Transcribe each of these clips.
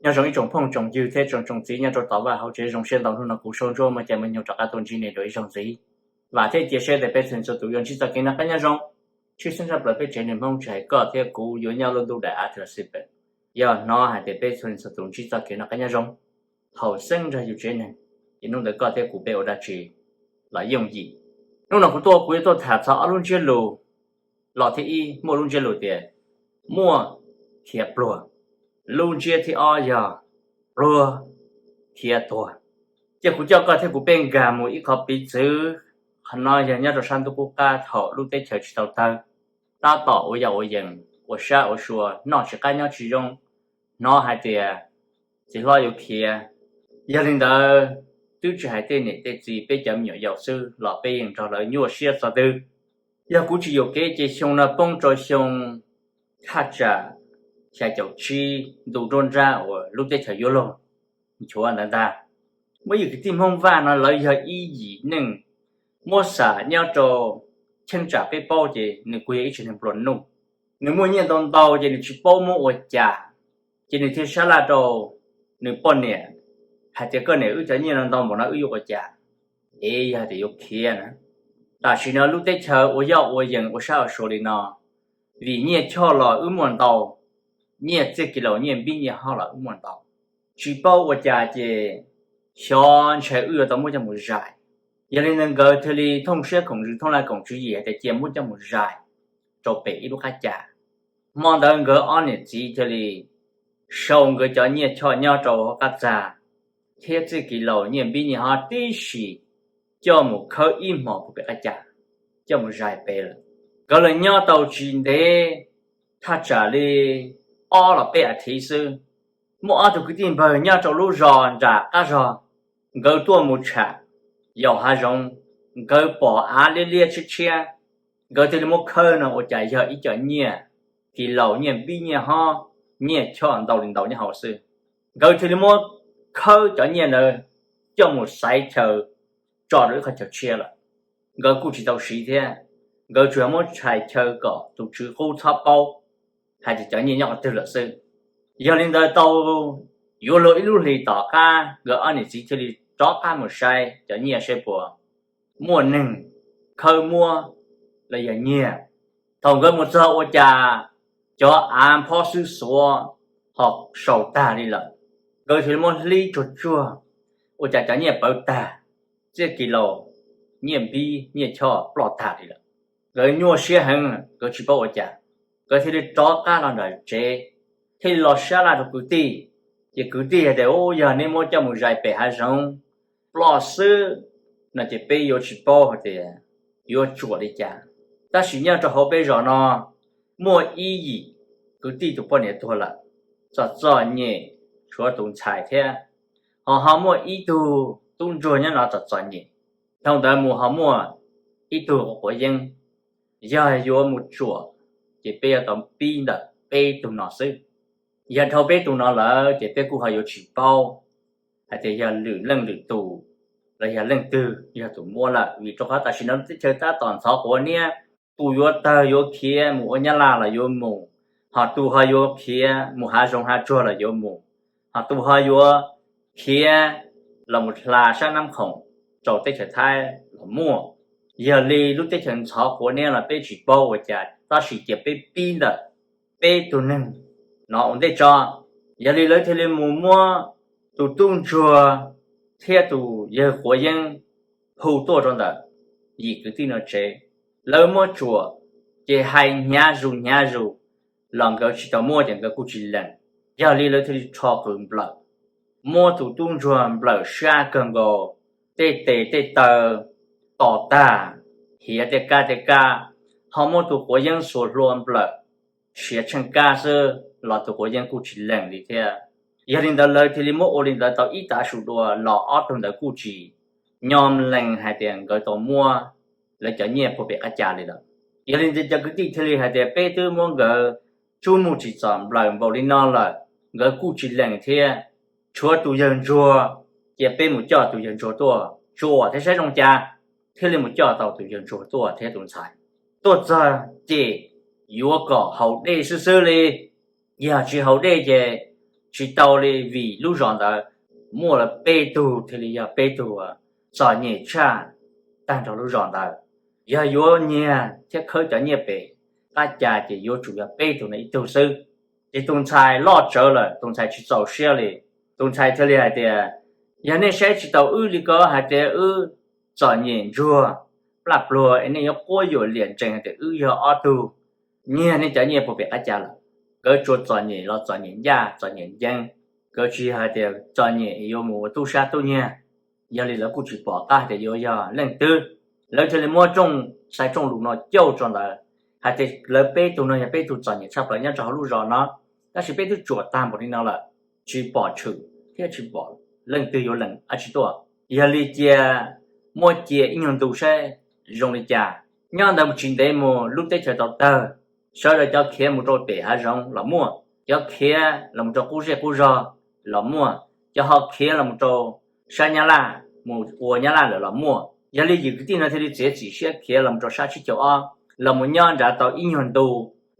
Nyob zoo ib tsoom phooj tsoom ywg thiab tsoom tsoom txiv nyob rau tom vaj hauv tsev, zoo siab ntau hnub no kuv Saub Ntsuab muaj caij muaj nyoog rov qab tuaj ntsib nej dua ib zaug ntxiv. Vam thiab cia siab tias peb txhua leej txhua tus yuav ntsib txoj kev noj qab nyob zoo, tshwj xeeb tshaj plaws peb tsev neeg Hmoob tsis hais koj thiab kuv yuav nyob lub ntuj daim av txwv xwb pem. Yog hnov hais tias peb txhua leej txhua tus ntsib txoj kev noj qab nyob zoo, thaum xeeb nrog yus tsev neeg, ces hnub ntawd koj thiab kuv peb ua dab tsi los yooj yim. Hnub no kuv tuaj kuv yuav tuaj tham txog ob lub ntsiab lus los thiab ib, muaj lub ntsiab lus tias muaj khiav pluag, lub ntsiab thib ob yog pluag khiav tuag. Ces kuv coj koj thiab kuv peb nkag mus ib qho piv txwv, qhov no yog nyob rau sab ntuj qub qab thaum lub teb chaws tsis tau tawg, tab tom ua yaj ua yees, ua sab ua sua, noj tsis qab nyob tsis zoo, hnov hais tias txiv hlob yuav khiav. Yog li ntawd, twb tsis hais tej niam tej txiv, peb cov me nyuam yaus xwb los peb yeej nrog lawv nyuaj siab txog twg. Yog kuv tsis yuam kev ces xyoo no poob rau xyoo thaj tsam xya caum tsib, ntu nruab nrab uas lub teb chaws yuav luag nchuav ntawd ntag. Muaj ib yim kwv tij Hmoob Vaj no lawv yog ib yim neeg muab xam nyob rau cheeb tsam peb paub ces nws kuj yog ib tug neeg nplua nuj. Nws muaj nyiaj ntau ntau ces nws tsis paub muab ua cas, ces nws thiaj sab laj rau nws poj niam hais tias, koj niam, wb cov nyiaj no ntau npaum no wb yuav ua cas? Es yog tias yuav khiav na, tam sim no lub teb chaws ua yoj ua yees ua sab ua sua li no, vim nyiaj choj los wb muaj ntau, nyiaj txiaj kis laus nyiaj npib nyiaj hob los wb muaj ntau, tsis paub ua cas ces xyov ntshe wb yuav tau muab coj mus zais. Yog li ntawd nkawd thiaj li thooj siab koom ntsws thooj laj koom tswv yim hais tias cia muab coj mus zais rau pem ib lub qab cas. Hmo ntawd nkawd ob niam txiv thiaj li sau nkawd cov nyiaj choj nyob rau hauv qab txag thiab txiaj kis laus nyiaj npib nyiaj hob tib si coj mus khawb ib hmos puag pem qab cas, coj mus zais pem lawm. Nkawd los nyob tau tsis ntev, thaj tsam li ob los peb as thiv xwb, muaj ob tug kwv tij npawg nyob rau lub zos nram qab zog, nkawd tuaj mus tsham yaum hav zoov, nkawd pom av liab liab tshiab tshiab, nkawd thiaj li muab khawb no ua cas yog ib co nyiaj kis laus nyiaj npib nyiaj hob, nyiaj choj ntau li ntau nyob hauv xwb. Nkawd thiaj li muab khawb cov nyiaj ntawd coj mus xaiv chaw tso rau ib qhov chaw tshiab lawm. Nkawd kuj tsis tau siv thiab, nkawd tsuas yog muab tshais chaw kom tus tswv qub txhob paub hais tias cov nyiaj nyob qhov twg lawm xwb. Yog li ntawd tau yuav luag ib lub hlis tom qab, nkawd ob niam txiv thiaj li rov qab mus saib cov nyiaj saib puas muaj neeg khawb muab los yog nyiag. Thaum nkawd mus txog ua cas cov av phob xwb xuav ho sau tag li lawm. Nkawd thiaj li muab hlib tsuag tsuag, ua cas cov nyiaj pawv tag, txiaj kis laus, nyiaj npib nyiaj choj ploj tag li lawm. Nkawd nyuaj siab heev, nkawd tsis paub ua cas, nkawd thiaj li rov qab los nram tsev, thiaj li los sab laj rau kwv tij. Ces kwv tij hais tias, u, yog neb muab coj mus zais pem hav zoov ploj xwb no ces peb yuav tsis paub hais tias yuav tsuam li cas. Tab sis nyob rau hauv peb zos no muaj ib yim kwv tij tus poj niam tuag lawm, txom txom nyem, tshuav tus ntxhais thiab, ho ho muaj ib tug tub ntsuag nyob no txom txom nyem. Dhau ntawd mus ho muaj ib tug quav yeeb. Yog yuav mus tsuam ces peb yuav tau pib ntawm peb tug no xwb. Yog dhau peb tug no lawm ces peb kuj ho yuav tsis paub hais tias yog lwm leej lwm tus los yog leej twg yog tus muab lawm, vim rau qhov tam sim no lub teb chaws tab tom ntxhov quav niab, tus yuav tawg yuav khiav mus ua Nyab Laj los yuav mus, ho tus ho yuav khiav mus hav zoov hav tsuag los yuav mus, ho tus ho yuav khiav los mus hla sab Nab Khoom rau teb chaws Thaib los muaj. Yog li lub teb chaws ntxhov quav niab los peb tsis paub ua cas, tab sis cia peb pib ntawm peb tug neeg no ua ntej tso. Yog li lawv thiaj li mus muab tus tub ntsuag thiab tus yawg quav yeeb hu tuaj rau ntawm yim kwv tij no tsev. Lawv muab tsuam ces hais hnyav zus hnyav zus los nkawd tsis tau muab ces nkawd kuj tsis lees. Yog li lawv thiaj li rho qws nplawm, muab tus tub ntsuag nplawm sab kawg nkaus, tej tes tej taw to tag, hiav tej kab tej kab, ho muab tus quav yeeb xuas hlua nplawm siav tsheej kab xwb los tus quav yeeb kuj tsis lees li thiab. Yog li ntawd lawv thiaj li muab ua li ntawd tau ib tav su dua los ob tug ntawd kuj tsis nyo lees hais tias nkawd tau muab lawv cov nyiaj puag pem qab cas li lawm. Yog li ntawd cov kwv tij thiaj li hais tias peb twb muab nkawd tsub mus tsim txom nplawm npaum li no lawm, nkawd kuj tsis lees thiab. Tshuav tus yawg ntsuag, cia peb mus coj tus yawg ntsuag tuaj tsuam thiab saib zoo cas, thiaj li mus coj tau tus yawg ntsuag tuaj thiab tus ntxhais. Tuaj txog ces yuav kom haus dej xwb xwb li, yog tsis haus dej ces tsis tau li, vim lub zos ntawd muaj lawv peb tug thiaj li yog peb tug txom nyem tshaj tag nrho lub zos ntawd. Yog yuav nyiag thiab khawb cov nyiaj pem qab cas ces yuav tsum yog peb tug no ib tug xwb. Ces tus ntxhais loj tsawv lawm, tus ntxhais tsis txaus siab li. Tus ntxhais thiaj li hais tias, yog nej saib tsis taus wb li ko hais tias wb txom nyem ntsuag plaj pluag es nej yuav quab yuam liam ntsees hais tias wb yog ob tug nyiag nej cov nyiaj puag pem qab cas lawm. Nkawd tsuas txom nyem los txom nyem ncaj txom nyem nceeb, nkawd tsis yog hais tias txom nyem yuav mus ua tub sab tub nyiag. Yog li lawv kuj tsis pom qab hais tias yuav yog leej twg, lawv thiaj li muab rooj xais rooj lus no cauj tso ntawd hais tias lawv peb tug no yog peb tug txom nyem tshaj plaws nyob rau hauv lub zos no, tab sis peb twb tsuam tag npaum li no lawm, tsis pom tshwm thiab tsis pom leej twg yuav lees dab tsi tuaj. Yog li cia muab cia ib nyuag ntu saib zoo li cas. Nyob ntawd mus tsis ntev mus lub teb chaws tau tawg, sawv daws cov khiav mus rau pem hav zoov los muaj, cov khiav los mus rau qub zej qub zog los muaj, cov ho khiav los mus rau sab Nyab Laj mus ua Nyab Laj lawm los muaj. Yog li yus kwv tij no thiaj li txiav txim siab khiav los mus rau sab tsib caug ob los mus nyob nrad tau ib nyuag ntu,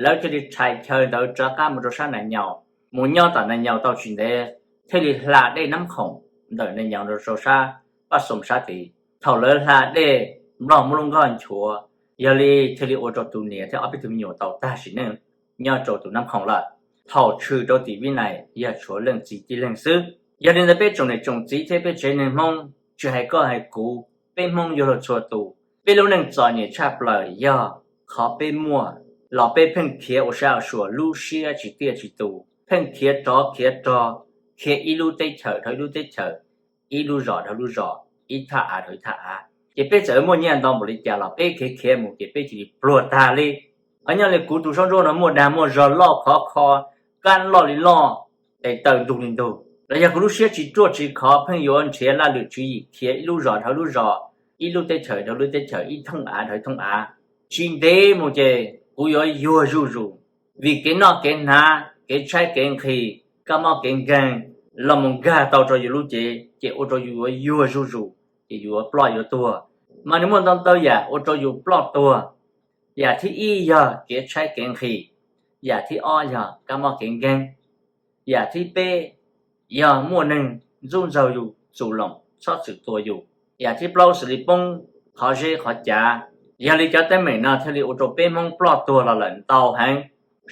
lawv thiaj li rhais chaw ntawd rov qab mus rau sab Nas Nyaus. Mus nyob tom Nas Nyaus tau tsis ntev thiaj li hla dej Nab Khoom ntawm Nas Nyaus rau sab Paj Xoom sab tid. Thaum lawv hla dej, Nplog muab lub nkoj nchuav, yog li thiaj li ua rau tus niam thiab ob peb tug me nyuam tau tag sim neej nyob rau tus Nab Khoom lawm. Thaum tshwm rau tim Vib Nais yog tshuav leej txiv tib leeg xwb. Yog li ntawd peb tsoom niam tsoom txiv thiab peb tsev neeg Hmoob, tsis hais koj hais kuv, peb Hmoob yuav luag txhua tus, peb lub neej txom nyem tshaj plaws yog qhov peb muaj los peb pheej khiav ua sab ua sua, lub siab tsis tiaj tsis tus, pheej khiav rov khiav rog, khiav ib lub teb chaws dhau ib lub teb chaws, ib lub zos dhau lub zos, ib thaj av dhau ib thaj av. Ces peb txawm muaj nyiaj ntau npaum li cas los peb khiav khiav mus ces peb cia li pluag tag li. Qhov nyob li kuv tus sab ntsuab no muaj dag muaj zog loj khov kho, kab loj li loj, tes taw ntug li ntug, los yog kuv lub siab tsis ruaj tsis khov pheej yuav nrhiav laj lwm tswv yim khiav ib lub zos dhau lub zos, ib lub teb chaws dhau lub teb chaws, ib thooj av dhau ib thooj av. Tsis ntev mus ces kuv yuav yuag zuj zus, vim kev noj kev hnav, kev tshaib kev nqhis, kab mob kev nkeeg los mus nkag tau rau yus lub cev ces ua rau yus yuav yuag zuj zus, ces yus yuav ploj yuav tuag. Mas nws muaj ntau ntau yam ua rau yus ploj tuag. Yam thib ib yog kev tshaib kev nqhis, yam thib ob yog kab mob kev nkeeg, yam thib peb yog muaj neeg ntxub ntxaug yus, txum loos txhob txwm tua yus, yam thib plaub xws li poob qhov zeb qhov cav. Yog li cov teeb meem no thiaj li ua rau peb Hmoob ploj tuag los lawm ntau heev.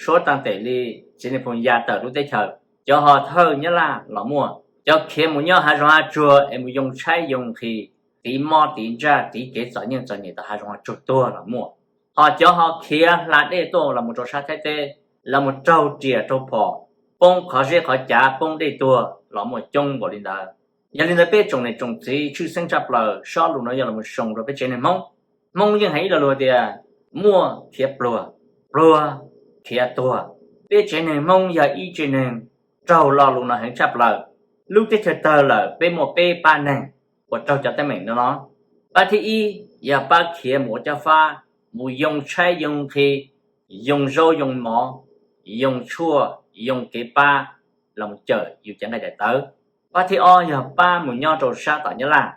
Suav taag tem li txiv Nais Phoos ya tawm lub teb chaws, cov ho thawj Nyab Laj los muaj, cov khiav mus nyob hav zoov hav tsuag es mus yoo tshaib yoo nqhis, tiv mob tiv ntsaj, tiv kev txom nyem txom nyem tom hav zoov hav tsuag tuag los muaj. Ho cov ho khiav hla dej tuaj los mus rau sab Thaib teb, los mus raug riam raug phom, poob qhov zeb qhov cav, poob dej tuag los muaj coob npaum li ntawd. Yog li ntawd peb tsoom niam tsoom txiv, tshwj xeeb tshaj plaws sob lus no yog los mus soo rau peb tsev neeg Hmoob. Hmoob yeej hais ib lo lus tias muaj khiav pluag, pluag khiav tuag. Peb tsev neeg Hmoob yog ib tsev neeg raug lo lus no heev tshaj plaws. Lub teb chaws tawg lawm peb muaj peb pab neeg uas raug cov teeb meem no no. Pab thib ib yog pab khiav mus ua cob fab, mus yoo tshaib yoo nqhis, yoo zaub yoo mov, yoo tshuaj, yoo kev pab los cawm yus cov nqaij daim tawv. Pab thib ob yog pab mus nyob rau sab tom Nyab Laj.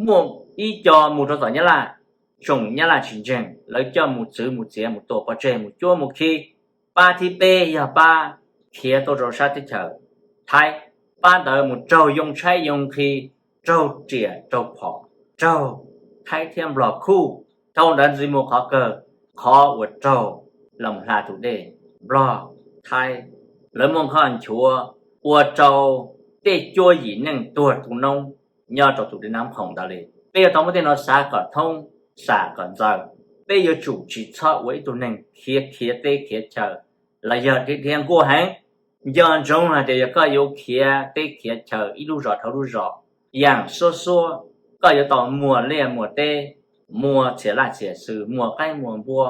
Muaj ib co mus rau tom Nyab Laj, tsoom Nyab Laj tsis ntseeg, lawv coj mus txwv mus txiav mus tua pov tseg mus cuab mus khi. Pab thib peb yog pab khiav tuaj rau sab teb chaws Thaib. Pab ntawd mus raug yoo tshaib yoo nqhis, raug riam raug phom, raug Thaib thiab Nplog khuj. Dhau ntawd ntxiv mus qhov kawg, qhov uas raug los hla tus dej, Nplog, Thaib, lawv muaj nkoj nchuav ua rau tej cuab yim neej tuag tu noob nyob rau tus dej Nab Khoom ntawd li. Peb yuav tau muab tej no xav kom thoob, xam kom ntxaws. Peb yuav tsum tsis txhob ua ib tug neeg khiav khiav teb khiav chaw los yog dhia nkuaj heev. Nco ntsoov hais tias yog koj yuav khiav teb khiav chaw ib lub zos dhau lub zos, yaam xuab xuab, koj yuav tau muag liaj muag teb, muag txhia laj txhia xwm, muag qaib muag npua,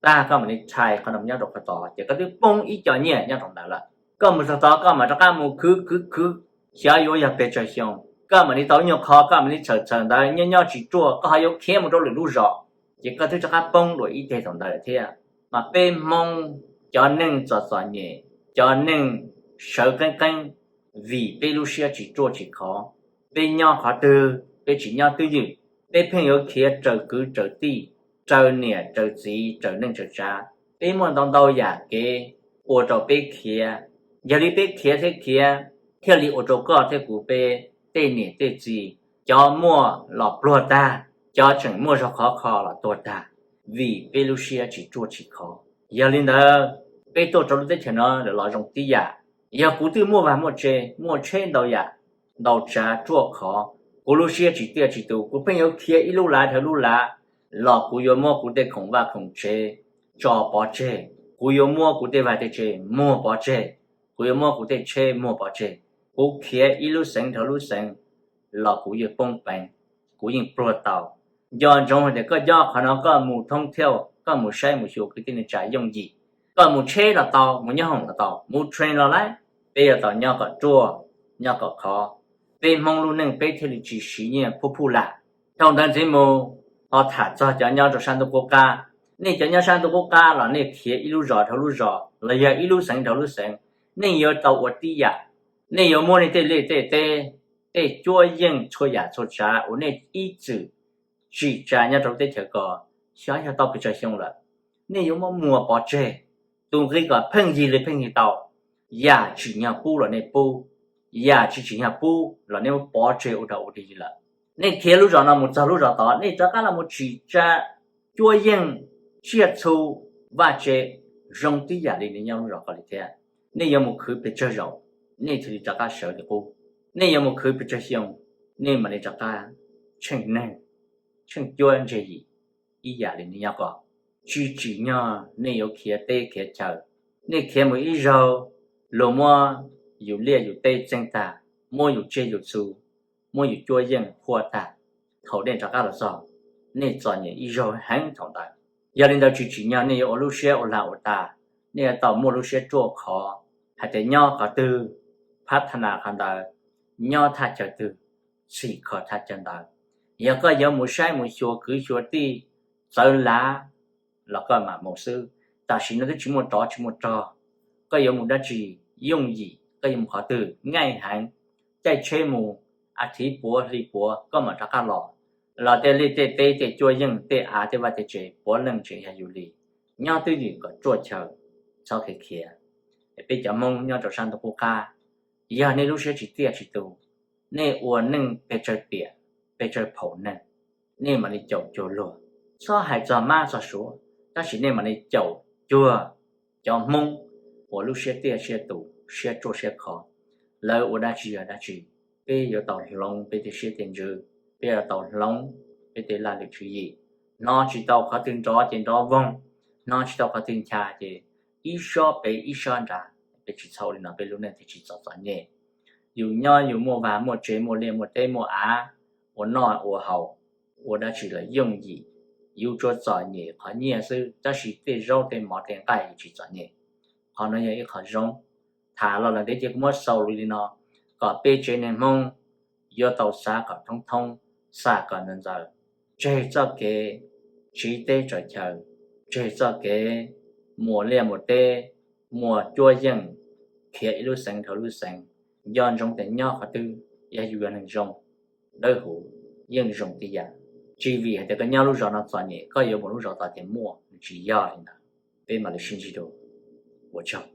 tag koj mam li rhais qhov no nyob rau qhov tod ces koj twb poob ib co nyiaj nyob rau ntawd lawm. Koj mus txog tod koj mam rov qab mus khwv khwv khwv, xyov yuav yog pes tsawg xyoo, koj mam li tau ib nyuag qho, koj mam li txhawm txhawm ntawd nyob nyob tsis ruaj, koj ho yuav khiav mus rau lwm lub zos, ces koj twb rov qab poob dua ib teg thaum ntawd lawm thiab. Mas peb Hmoob cov neeg txom txom nyem, cov neeg sawv qeeb qeeb, vim peb lub siab tsis ruaj tsis khov, peb nyob qhov twg peb tsis nyob twj ywm, peb pheej yuav khiav raws kwv raws tij, raws niam raws txiv, raws neej raws tsav. Peb muaj ntau ntau yam kev ua rau peb khiav Yog li peb khiav thiab khiav thiaj li ua rau koj thiab kuv peb tej niam tej txiv, cov muaj los pluag tag, cov tseem muaj zog khov kho los tuag tag, vim peb lub siab tsis ruaj tsis khov. Yog li ntawd, peb tuaj rau lub teb chaws no lawm los zoo tib yam. Yog kuv twb muaj vaj muaj tse, muaj tsheb ntau yam, ntau tsav ruaj khov, kuv lub siab tsis tiaj tsis tus, kuv pheej yuav khiav ib lub lav dhau lub lav, los kuv yuav muab kuv tej khoom vaj khoom tsev tso pov tseg, kuv yuav muab kuv tej vaj tej tsev muag pov tseg, kuv yuav muab kuv tej tsheb muag pov tseg. Kuv khiav ib lub xeev dhau lub xeev los kuv yeej poob peev, kuv yeej pluag tau. Nco ntsoov hais tias koj nyob qhov no koj mus thoob thiauj, koj mus saib mus xyuas kwv tij neej tsa yooj yim. Koj mus tsheb los tau, mus nyob hoom los tau, mus train los lawm, peb yuav tau nyob kom ruaj, nyob kom khov. Peb Hmoob lub neej peb thiaj li tsis siv nyiaj phuj phuj lam. Thaum ntawd ntxiv mus, ho tham txog cov nyob rau sab ntuj qub qab. Nej cov nyob sab ntuj qub qab los nej khiav ib lub zos dhau lub zos los yog ib lub xeev dhau lub xeev, nej yuav tau ua tib yam. Nej yuav muab nej tej liaj tej teb, tej cuab yeej txhua yam txhua tsav uas nej ib txwm tsim tsa nyob rau teb chaws ko, xyov yog tau pes tsawg xyoo lawm, nej yuav muab muag pov tseg. Tus nqi kom pheej yig li pheej yig tau, yam tsim nyog pub los nej pub, yam tsis tsim nyog pub los nej muab pov tseg ua dog ua dig li lawm. Nej khiav lub zos no mus txog lub zos tod, nej rov qab los mus tsim tsa cuab yeej, tsiaj txhu, vaj tse zoo tib yam li nej nyob lub zos ko li thiab. Nej yuav mus khwv pes tsawg zaus, nej thiaj li rov qab sawv li qub. Nej yuav mus khwv pes tsawg xyoo, nej mam li rov qab tsheej neeg, tsheej cuab tsheej yig ib yam li nej nyob ko. Tsis tsim nyog nej yuav khiav teb khiav chaw. Nej khiav mus ib zaug, luag muab yus liaj yus teb txeeb tag, muab yus tsiaj yus txhu, muab yus cuab yeej khuab tag. Thaum nej rov qab los txog, nej txom nyem ib zaug heev thaum ntawd. Yog li ntawd tsis tsim nyog nej yuav ua lub siab ua lag ua tas, nej yuav tau muaj lub siab ruaj khov hais tias nyob qhov twg, phab thab nas qhov ntawd, nyob thaj chaw twg, txhim kho thaj chaw ntawd. Yog koj yuav mus saib mus xyuas kwv xyuas tij, txawv lav los koj mam mus xwb. Tam sim no twb tsis muaj rov tsis muaj rog, koj yuav mus dab tsi, yooj yim, koj yuav mus qhov twg, nqaij heev, caij tsheb mus, a thiv puav hli puav koj mam rov qab los. Los tej liaj tej teb tej cuab yeej tej av tej vaj tej tsev puav leej tseem yog yus li. Nyob twj ywm kom ruaj chaw, txhob khiav khiav. Peb cov Hmoob nyob rau sab ntuj qub qab, yog nej lub siab tsis tiaj tsis tus, nej ua neej pes tsawg tiam, pes tsawg phaum neeg, nej mam li caum cuag luag. Txhob hais txog mab txog suav, tab sis nej mam li caum cuag cov Hmoob uas lub siab tiaj siab tus, siab ruaj siab khov. Lawv ua dab tsi yog dab tsi, peb yuav tau hloov peb tej siab tej ntsws, peb yuav tau hloov peb tej laj lwm tswv yim. Hnov tsis tau qhov twg nrov ces nrov voog, hnov tsis tau qhov twg ncha ces ib sob pem ib sob nrad. Peb tsis txhob ua li no peb lub neej thiaj tsis txom txom nyem. Yus nyob yus muaj vaj muaj tsev muaj liaj muaj teb muaj av, ua noj ua haus, ua dab tsi los yooj yim. Yus tsuas txom nyem qhov nyiaj xwb, tab sis tej zaub tej mov tej nqaij yus tsis txom nyem. Qhov no yog ib qho zoo. Tham los lawm ntev ces kuv muab xaus li no, kom peb tsev neeg Hmoob yuav tau xav kom thoob thoob, xam kom ntxaws ntxaws, tseg txoj kev tsiv teb tsaws chaw, tseg txoj kev muas liaj muas teb, muas cuab yeej, khiav ib lub xeev dhau lub xeev. Nco ntsoov tias nyob qhov twg, yog yus yog neeg zoo, dawb huv, yeej zoo tib yam. Tsis vim hais tias koj nyob lub zos no txom nyem koj yuav mus lub zos tod tias muaj, tsis yog li ntawd. Peb mam li sib ntsib dua, ua tsaug.